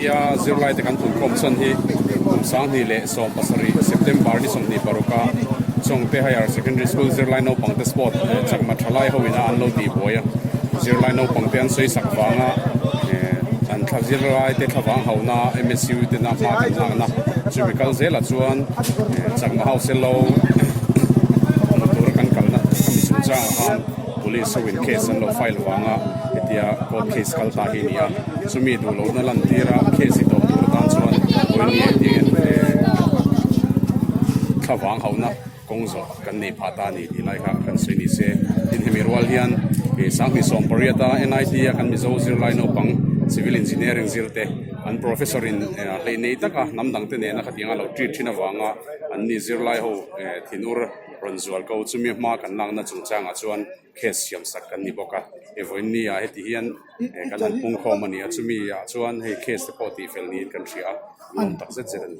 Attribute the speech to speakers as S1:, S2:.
S1: Hetia zirlaite kan punkhawm chhan hi kum 2017 September ni 26 a Chawngte Higher Secondary School zirlai naupangte sport leh chakma thalai ho ina an lo tihbuai a. Zirlai naupangte an sawi sak vanga an thla zirlaite thlavang hauhna MSU tena hma kan lakna chumi kal zelah chuan chakma house lo hmu tura kan kalna khami chungchangah khan Police ho in case an lo file vanga hetia court case kal ta hi a ni a, chumi duh lohna lantir a case hi tawp tur atan chuan vawiin hetiang hian thlavang hauhna kawng zawh kan nei phah ta a ni tih lai kha kan sawi ni se. Tin hemi rual hian 2018 a NIT a kan Mizo zirlai naupang civil engineering zir te an professor in hleih nei taka hnam dang te nena khatianga lo treat thin avanga an ni zirlai ho thinur Rawn zual ko chumi hma kan lakna chungchangah chuan case siam sak kan ni bawk a, he vawiin ah heti hian kan han pungkhawm a ni a, chumi ah chuan hei case te pawh tihfel niin kan hria a, nuam tak zet zet a ni.